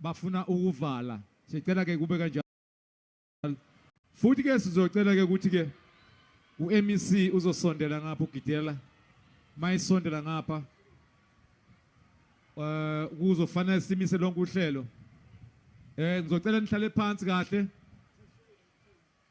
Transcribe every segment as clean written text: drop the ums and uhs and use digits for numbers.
Bafuna ukuvala. Sicela ke kube kanjalo. Futhi ke sizocela ke ukuthi ke uMEC uzosondela ngapha ugidela. Mayisondela ngapha kuzofanele simise lonke uhlelo. Ngizocela nihlale phansi kahle.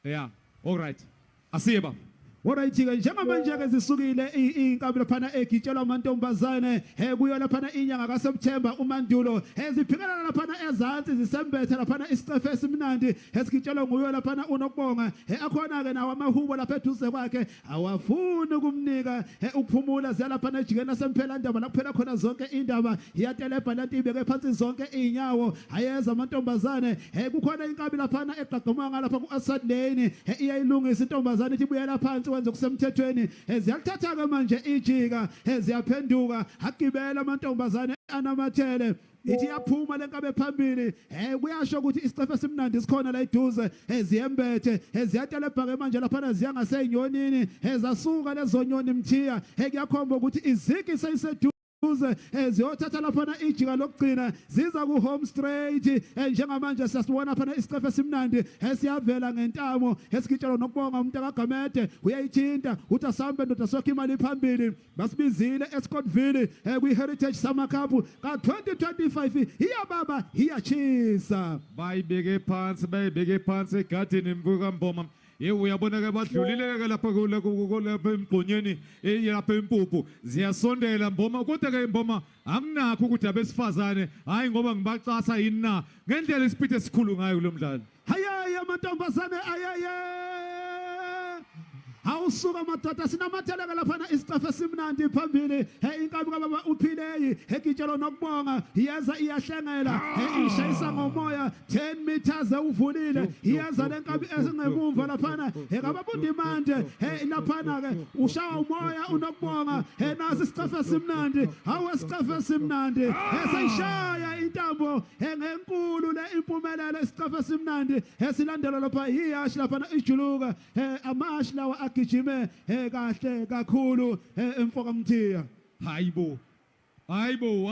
Yeah, all right. Asiye baba. Alright-ke, njengamanje-ke zisukile iy'nkabi laphana egitshelwa amantombazane kuyo laphana inyanga kaSeptember uMandulo ziphikelana laphana ezansi zisembethe laphana isicefe esimnandi esigitshelwa nguyo laphana uNokubonga akhona-ke nawo amahubo lapha eduze kwakhe awafuni ukumnika ukuphumula ziya laphana ejikeni lasemphelandaba la kuphela khona zonke indaba iyatelebha lento ibeke phansi zonke iy'nyawo ayeza amantombazane kukhona inkabi laphana egqagquma ngalapha ku-outside lane iyayilungisa intombazane ithi ibuyela phansi wenze kusemthethweni ziyalithatha-ke manje ijika ziyaphenduka agibela amantombazane anamathele ithi yaphuma lenkabe phambili kuyasho ukuthi isicefe esimnandi sikhona la eduze ziyembethe ziyatelebhake manje laphana ziya ngaseyinyonini zasuka lezo nyoni Mthiya kuyakhomba ukuthi iziki seyiseduze ziyothatha laphana ijika lokugcina ziza ku home straight njengamanje siyasibona phana isicefe esimnandi esiyavela ngentamo esigitshelwa nokubonga umuntu akaGamede uyayithinta uthi asambe ndoda sokho imali phambili basibizile eScottville kwi-Heritage Summer Cup ka-2025 iyababa iyachisa. Bayibeke phansi, bayibeke phansi egadini mbuka Mboma. Yebo, uyabona ke badlulile ke lapha lapha emgqonyeni lapha empuphu ziyasondela Mboma, kodwa ke Mboma anginakho ukuthi abesifazane hayi ngoba ngibacasa yini na ngendlela isipithe esikhulu ngayo kulo mdlalo. Hayaye amantombazane, ayaye awusuka madoda, sinamatheleka laphana isicefe esimnandi phambili inkabi kababa uPhileyi egitshelwa nokubonga iyeza iyahlengela ishayisa ngomoya 10 meters ewuvulile iyeza lenkabi esingemumva laphana kababa uNdimande laphana ke ushawa umoya uNokubonga nasi isicefe esimnandi hawu isicefe esimnandi seyishaya intambo ngenkulu le impumelelo isicefe esimnandi esilandelwa lapha yiyashi laphana ijuluka amashi lawa agijime kahle kakhulu emfoka Mthiya. Hayibo, hayibo.